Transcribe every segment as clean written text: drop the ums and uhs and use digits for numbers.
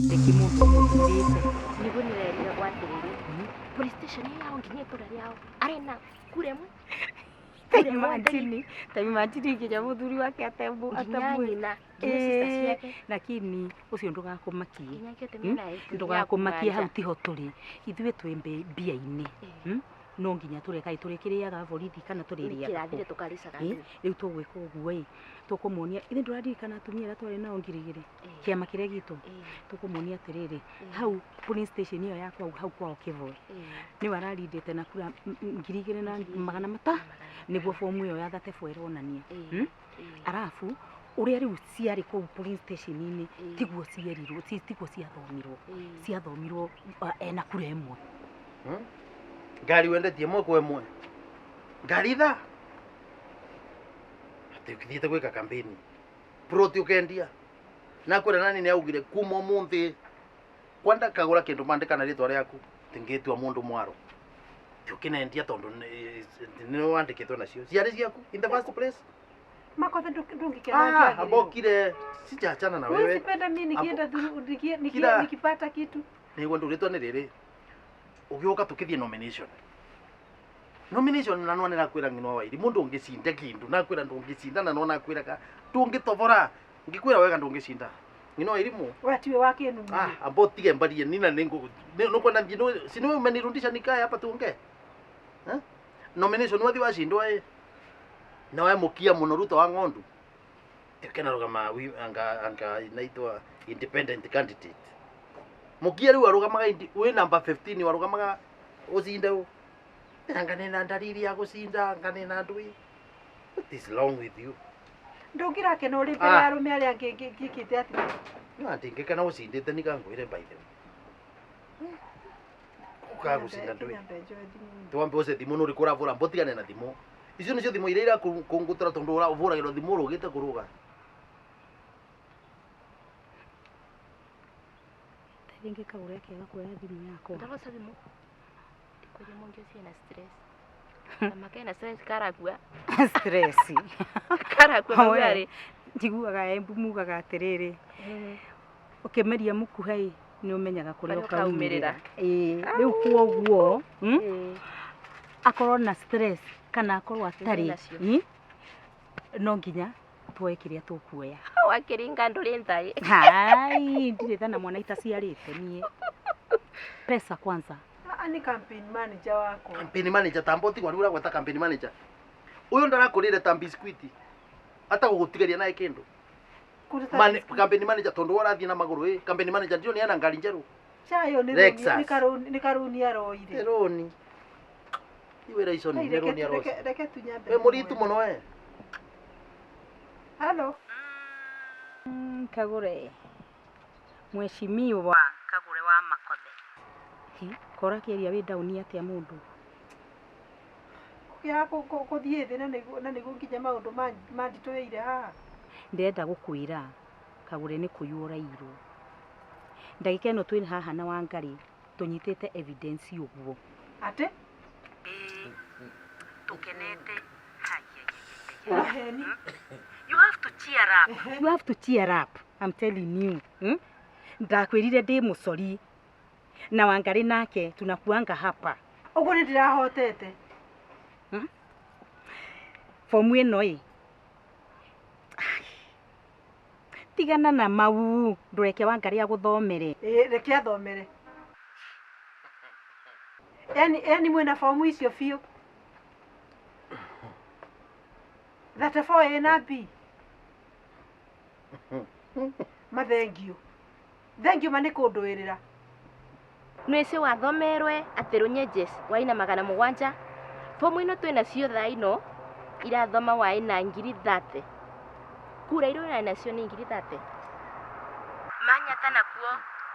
Rĩngĩ mũndũ ũmũthurĩte. Nĩguo nĩrerigagwo atĩrĩrĩ, police station ĩyo yao nginya itũra rĩao arena kura ĩmwe. Ta imagine, ta imagine nginya mũthuri wake atembu Nginya atembu. nyina, nginya sister ciake. Lakini ũcio ndũgakũmakie. Nginya kĩo tũmĩona ĩ Ndũgakũmakie hau tiho tũrĩ. Ithuĩ twĩ mbia-inĩ. No nginya tũreka tũrĩkĩrĩaga borithi kana tũrĩrĩaga Kĩrathire kũ? tũkarĩcaga. Ĩ, rĩu tũgwĩka ũguo ĩ, tũkũmuonia ithe ndũraririkana atumia arĩa twarĩ nao 2000 kĩama kĩrĩa gitũ, tũkũmuonia atĩrĩrĩ, hau police station ĩyo ya kwao hau kwao Kĩboe nĩwe ararindĩte na kura 2500, nĩguo bomu ĩyo ya 34 ĩronania. Arabu ũrĩa rĩu ciarĩ kũu police station-inĩ tiguo cierirwo, tiguo ciathomirwo, ciathomirwo ena kura ĩmwe. Ngari wendetie ĩmwe kwa ĩmwe, ngari ithaa atĩ ũkĩthiĩte gwĩka campaign plot ũkendia nakwĩra nani nĩ augire kuma ũmũthĩ kwanda kagũra kĩndũ mandĩka na rĩtwa rĩaku tingĩtua mũndũ mwaro ti ũkĩnendia tondũ nĩ wandĩkĩtwo nacio ciarĩ ciaku in the first place. Makothe ndungikena. Ah, ambokire sijaachana na wewe. Huwezi penda mimi nikienda dhuru, nikipata kitu. Nĩguo ndũrĩtwo nĩ rĩrĩ ũgĩũka tũkĩthiĩ nomination nomination na nwa nĩrakwĩra ng'ino wa wairi mũndũ ũngĩcinda kĩndũ nakwĩra ndũngĩcinda na nwa nakwĩra ka ndũngĩtobora ngĩkwĩra wega ndũngĩcinda ng'ino wa irimu. Watiwe wake nunu. Ah, ambo tige mbarie nina ningu nukwenda thiĩ si niwe umenirudisha nikae hapa tuongee, eh? Nomination wathi wacindwa ĩ na we mũkia mũno Ruto wa ng'ondu tekena rugama anga anga inaitwa independent candidate mũkia rĩu arũgamaga wĩ number 15 warũgamaga ũcinde ũ anga nĩna ndariri ya gũcinda anga nĩna ndũĩ. What is wrong with you? Ndũngirakena ũrĩ mbere ya arũme arĩa angĩ ngĩkĩte atĩa? No ndingĩkena ũcindĩte nikangwĩre by the way ũkaga gũcinda ndũĩ. Nyambe njoe thimũ. Twambe ũce thimũ nũ ũrĩkũ ũravũra mbotigane na thimũ icio nĩcio thimũ iria irakũngũtũra tondũ ũvũragĩrwo thimũ ũrũgĩte kũrũga. Rĩngĩ kagũre akĩaga kuoya thimũ yakwa. Ndaroca thimũ. Ndikwĩria mũngĩ ũcio ena stress. Kama kena stress karakua. Stress. Karakua We, kau arĩ. Njiguaga Embu mugaga atĩrĩrĩ, ũkĩmeria mũkuha ĩ nĩ ũmenyaga kũrĩa Kũrĩa ũkaumĩrĩra. ũkaumĩrĩra. Ĩĩ, rĩu kwoguo akorwo na stress kana akorwo atarĩ, Nacio. No nginya tuoe kĩrĩa tũkuoya. Wakĩringa ndũrĩ thaĩ. Hai, ndirĩ tha na mwana itaciarĩte niĩ. Pesa kwanza. Ah, nĩ campaign manager wakwa. Campaign manager tamba ũtigwo rĩu ũragweta campaign manager ũyũ ndarakũrĩre ta biscuit atagũgũtigaria nae kĩndũ. Kũruta Campaign manager tondũ we ũrathiĩ na magũrũ ĩ campaign manager ndio nĩ ena ngari njerũ. Chayo nĩ Lexus. rũni, nĩ karũni aroire. Nĩ rũni iwĩra ico Ai, nĩ rũni aroci. reke tunyambe. Wĩ mũritu mũno we. Halo. Kagũre mheshimiwa Kagũre wa Makothe. Hi, kora kĩaria wĩ down atĩa mũndũ? Kũkĩaga kũthiĩ thĩ na nĩguo nginya maũndũ manditũhĩire haha. Ndĩrenda gũkwĩra Kagũre nĩ kũiywo ũraiyirwo. Ndagĩka ĩno twĩ haha na Wangari tũnyitĩte evidence ũguo. Atĩ? Tũkenete. Maheni. You have to cheer up. You have to cheer up. I'm telling you. Ndakwĩrire ndĩ mũcori na Wangari nake tunakuanga hapa. Ũguo nĩ ndĩrahotete. Fomu ĩno ĩ tigana na mau ndũreke Wangari agũthomere. Ĩ, reke athomere. Yani yani mwĩna fomu icio biũ. 34 A na B. Mathengio. Thengio ma nĩ kũndũĩrĩra. Nwĩsĩ wathomerwe atĩ Runyenjes waina 700 fomu ĩno twĩna cio thaa ino irathoma waina 30,000 kura iria wĩna nacio nĩ 30,000 Manyata nakuo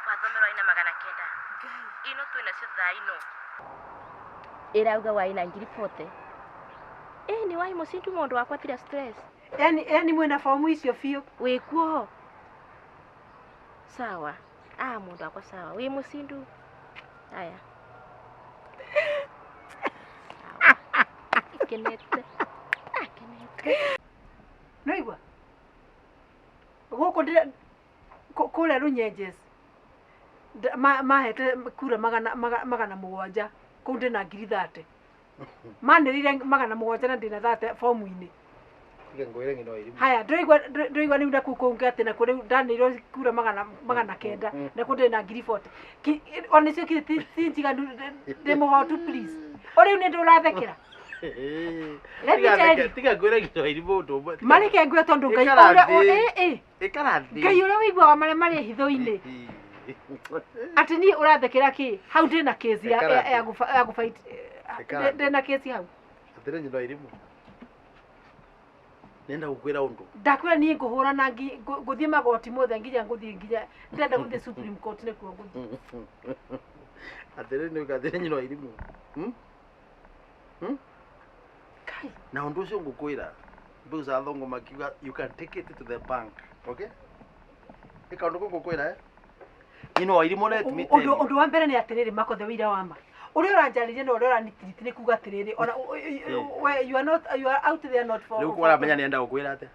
wathomerwo waina 900 ino twĩna cio thaa ino ĩrauga waina 40,000. Ĩ nĩ wai mũcindu mũndũ wakwa tira stress. Yani yani mwĩna fomu icio biũ. Wĩkuo sawa. Ah, mundu akwa sawa. Wi mucindu. Aya. Sawa. Kenete. Ah, kenete. Noigua gũkũ ndĩra kũrĩa Runyenjes mahete kura magana mũgwanja kũu ndĩna 30,000 manĩrĩire 700 na ndĩna 30 fomu-inĩ. Tiga ngwĩre ng'ino irimu. Haya ndũraigua rĩu nakuo kũngĩ atĩ nakuo rĩu ndanĩrĩirwo kura 900 nakuo ndĩna 40,000. Ona icio ti njiganu, ndĩ mũhotu please. O rĩu nĩ ndũrathekera. Let me tell you. Tiga ngwĩre ng'ino irimu ũndũ ũmwe. Mareke ngwĩre tondũ Ngai Ikara ũrĩa thĩ. ĩ Ikara thĩ. Ngai ũrĩa ũiguaga marĩa marĩ hitho-inĩ atĩ niĩ ũrathekera kĩ hau ndĩna kesi ya Ikara ya thĩ. ya gũfight Ikara thĩ. ndĩna kesi hau. Atĩrĩ nyina irimu. Nenda gũkwĩra ũndũ. Ndakwĩra niĩ ngũhũrana ngũthiĩ magoti mothe nginya ngũthiĩ nginya ndĩrenda gũthiĩ Supreme Court nĩkuo ngũthiĩ. Atĩrĩ nĩ atĩrĩ nyina irimu. Kai. Na ũndũ ũcio ngũkwĩra mbeu za thongo makiuga you can take it to the bank. Okay? Ĩ kaũndũ kau ngũkwĩra eh? Nyina wa irimu let me tell Ũndũ you. ũndũ wa mbere nĩ atĩrĩrĩ Makothe wĩira wa ma ũrĩa ũranjarĩria na ũrĩa ũranitiriti nĩ kuga atĩrĩrĩ ona we you are not, you are out there not for Rĩu kũramenya nĩenda gũkwĩra atĩa?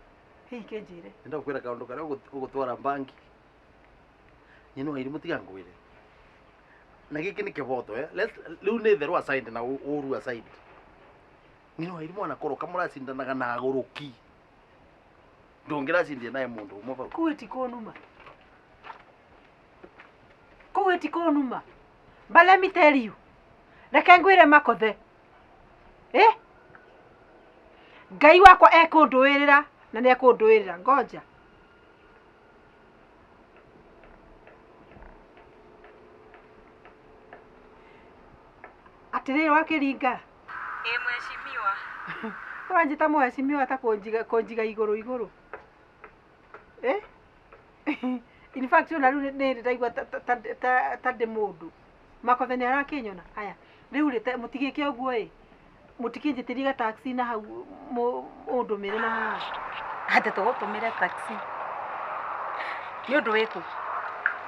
Hihi kĩnjĩre. Nenda gũkwĩra kaũndũ karĩa ũgũtwara banki. Nyina wa irimu tiga ngwĩre. Na gĩkĩ nĩ kĩboto eh? Let's rĩu nĩ therũ aside na ũru aside. Nyina wa irimu anakoroka mũracindanaga na agũrũki. Ndũngĩracindie naye mũndũ ũmwe bau. Kũu ĩti kũnuma. Kũu ĩti kũnuma. But let me tell you. Reke ngwĩre Makothe. Eh? Ngai wakwa ekũndũĩrĩra na nĩ ekũndũĩrĩra. Ngoja. Atĩrĩrĩ wakĩringa. Ĩ mheshimiwa. Ũranjĩta mheshimiwa ta kũnjiga igũrũ igũrũ. Eh? In fact ona rĩu nĩ ndaigua ta ndĩ mũndũ. Makothe nĩ arakĩnyona. Haya, rĩu rĩ mũtigĩke ũguo ĩ. Mũtikĩnjĩtĩrie ga taxi na hau mũndũmĩre na haha. Atĩ tũgũtũmĩre taxi. Nĩ ũndũ wĩkũ?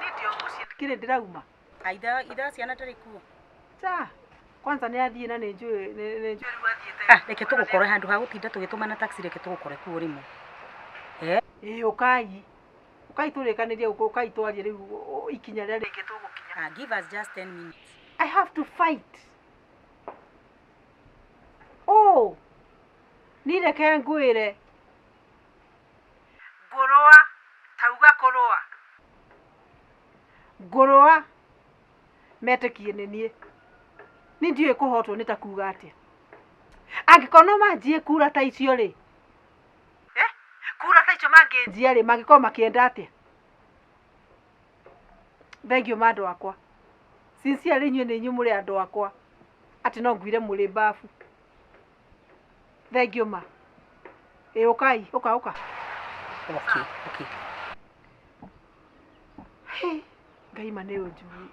Niĩ ndĩ o mũciĩ kĩrĩ ndĩrauma. Ithe wa ciana ndarĩ kuo. Ta, kwanza nĩ athiĩ na nĩ njũĩ nĩ njũĩ rĩu athiĩte. Ah, reke tũgũkore handũ ha gũtinda tũgĩtũmana taxi reke tũgũkore kuo rĩmwe. Ĩ ũkai. Ũkai tũrĩkanĩrie gũkũ ũkai twarie rĩu ikinya rĩrĩa rĩngĩ tũgũkinya. Ah, give us just 10 minutes. I have to fight. Oh, ni reke ngwĩre. Ngũrũa, tauga kũrũa. Ngũrũa, metĩkie nĩ niĩ. Niĩ ndiũĩ kũhotwo nĩ ta kuga atĩa. Angĩkorwo no manjie kura ta icio rĩ. Eh? Kura ta icio mangĩnjia rĩ, mangĩkorwo makĩenda atĩa? Thengiũ ma andũ akwa. Sincerely inyuĩ nĩ inyuĩ mũrĩ andũ akwa. Atĩ no nguire mũrĩ mbabu. Thengiũ ma. Ĩ ũkai, ũka ũka. Okay, okay. Hĩ, Ngai ma nĩ ũnjũĩ.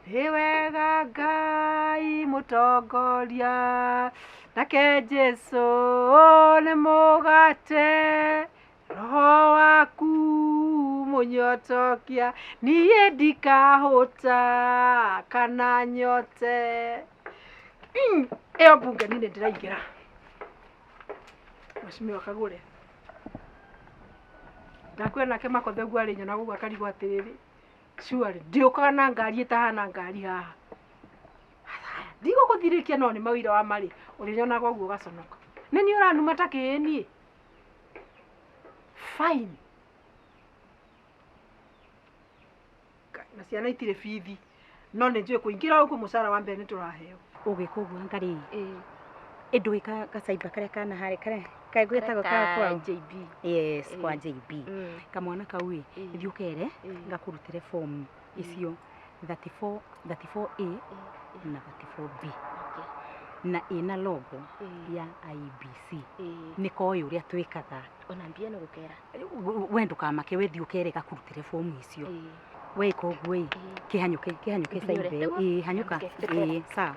Nĩ wega Ngai mũtongoria, nake Jesũ nĩ mũgate, roho waku mũnyotokia, niĩ ndikahũta kana nyote. Ĩyo mbunge niĩ nĩ ndĩraingĩra. Mheshimiwa Kagure. Ndakwĩra nake Makothe ũguo arĩ nyona ũguo akarigwo atĩrĩrĩ, surely ndiũkaga na ngari ĩtahana ngari haha. Ndigũgũthirĩkia no nĩ mawĩra wa marĩ ũrĩnyonaga ũguo ũgaconoka. Nĩ niĩ ũranuma ta kĩĩ niĩ? Fine. Na ciana itirĩ bithi no nĩ njũĩ kũingĩra ũguo mũcara wa mbere nĩ tũraheo. Ũgĩka ũguo anga rĩ Ĩ. ĩndũĩ gacaimba karĩa kana harĩa karĩa kaĩgwĩtagwo ka kwao. JB. Yes, kwa JB. Kamwana kau ĩ thiĩ ũkere ngakũrutĩre form icio 34 34A na 34B Okay. na ĩna logo ya IEBC. Nĩ koĩ ũrĩa twĩkaga. Ona mbia nĩ gũkera. We ndũkamake we thiĩ ũkere gakũrutĩre fomu icio. Weka ũguo ĩ kĩhanyũke kĩhanyũke Nginyũre. caimba ĩyo. Ĩ hanyũka. Ndĩkera. Ĩ sawa.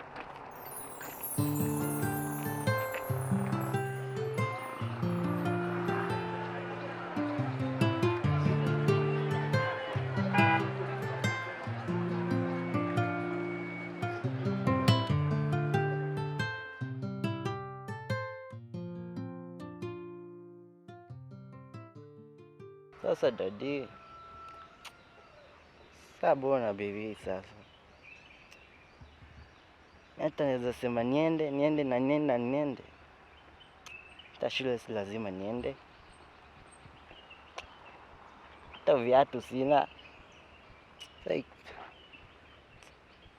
Sasa daddy. Sasa bona baby sasa. Hata naweza sema niende, niende na niende na niende. Hata shule si lazima niende. Hata viatu sina. Like,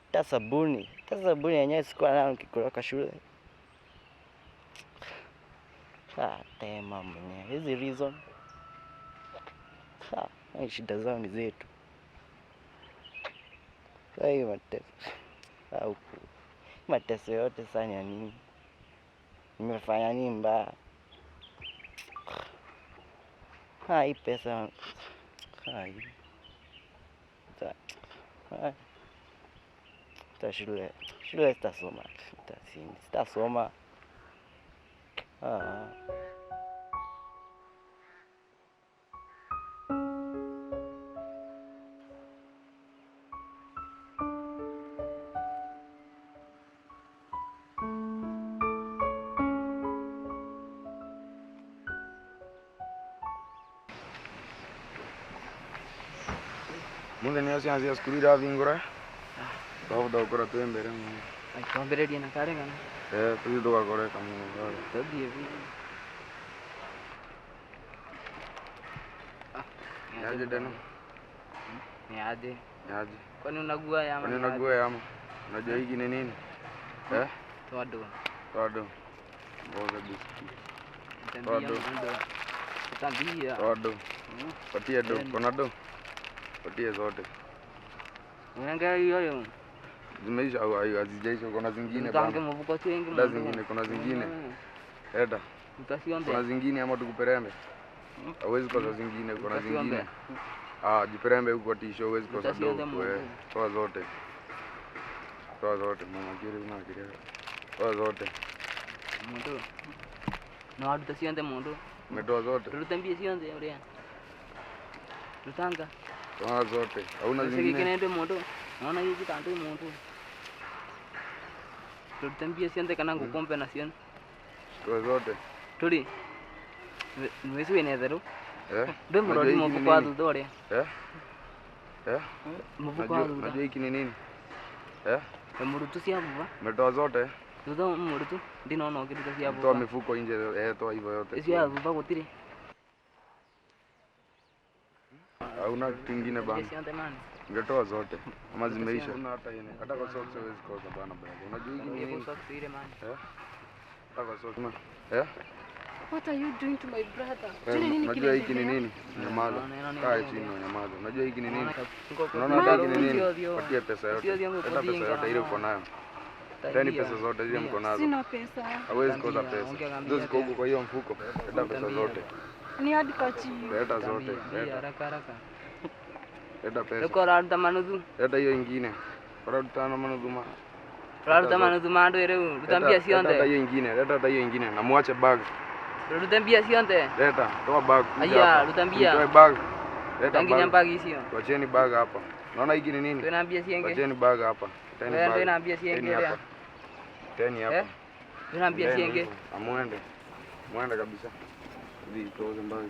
hata sabuni yenyewe sikuwa nayo nikikutoka shule. Tema mwenyewe. Hizi reason. Shida zao ni zetu. Sasa hii mateso. Mateso yote sana ya nini? Nimefanya nini mbaya? Hii pesa. Ta shule sitasoma. Sitasoma. Munde ni asia skuru ira vingura. Babu da ukora tu mbere mu. Ai twambĩrĩrie na kare kana? Tuthi tugakore kamu. Tuthiĩ biũ. Niaje Deno? Niaje? Niaje? Kwani unaguaya ama? Kwani unaguaya ama? Unajua hiki ni nini? Toa do. Toa do. Mboga biscuit. Toa do. Utambia. Toa do. Patia do. Kuna do? Patia zote. Unanga hiyo hiyo. Zimeisha au hazijaisha? Kuna zingine bana. Mtange mvuko tu wengi. Kuna zingine, kuna zingine. Eda. Utasionde. Kuna zingine ama tukuperembe? Hawezi kosa zingine, kuna zingine. Jiperembe huko tisho, huwezi kosa do. Toa zote. Toa zote, mama kiri na kiri. Toa zote. Mundu. Na watu tasionde mundu. Umetoa zote. Tutambie sionde uria. Tutanga. Toa zote. Hauna zingine. Sasa kile mundu. Naona hizi kandu mundu. Tutambie sionde kana ngukombe na sionde. Toa zote. Tuli. Mwezi wene Ndio mrodi mvuko wa thutha uria. Mvuko wa thutha. Unajua hiki ni nini? Murutu cia vuva. Umetoa zote? Thutha murutu ndinaona ukiruta cia vuva. Toa mifuko nje, toa hivyo yote. Icio ya vuva gutiri. Hauna kitu kingine bana. Ungetoa zote ama zimeisha? Hata ine. Hata kwa socks huwezi kosa bana brother. Unajua hiki ni nini? Hata kwa socks. What are you doing to my brother? Unajua hiki ni nini? Nyamaza. Kaa chini na nyamaza. Unajua hiki ni nini? Unaona hiki ni nini? Patia pesa yote. Leta pesa yote ile uko nayo. Teni pesa zote zile mko nazo. Sina pesa. Hawezi kosa pesa. Hizo ziko huko kwa hiyo mfuko. Leta pesa zote. Ni hadi kachi. Leta zote. Haraka haraka. Leta pesa. Tuko raruta manuthu. Leta hiyo ingine. Raruta na manuthu ma. Raruta manuthu ma andu riu. Rutambia cionthe. Leta hiyo ingine. Leta hiyo ingine. Na muache bag. Rutambia cionthe. Leta, toa bag. Aya, rutambia. Toa bag. Leta bag. Bag hizo. Tuacheni bag hapa. Unaona hiki ni nini? Tunaambia sienge. Tuacheni bag hapa. Teni bag. Tunaambia sienge hapa. Teni hapa. Tunaambia sienge. Amuende. Muende kabisa. Hivi toa bag.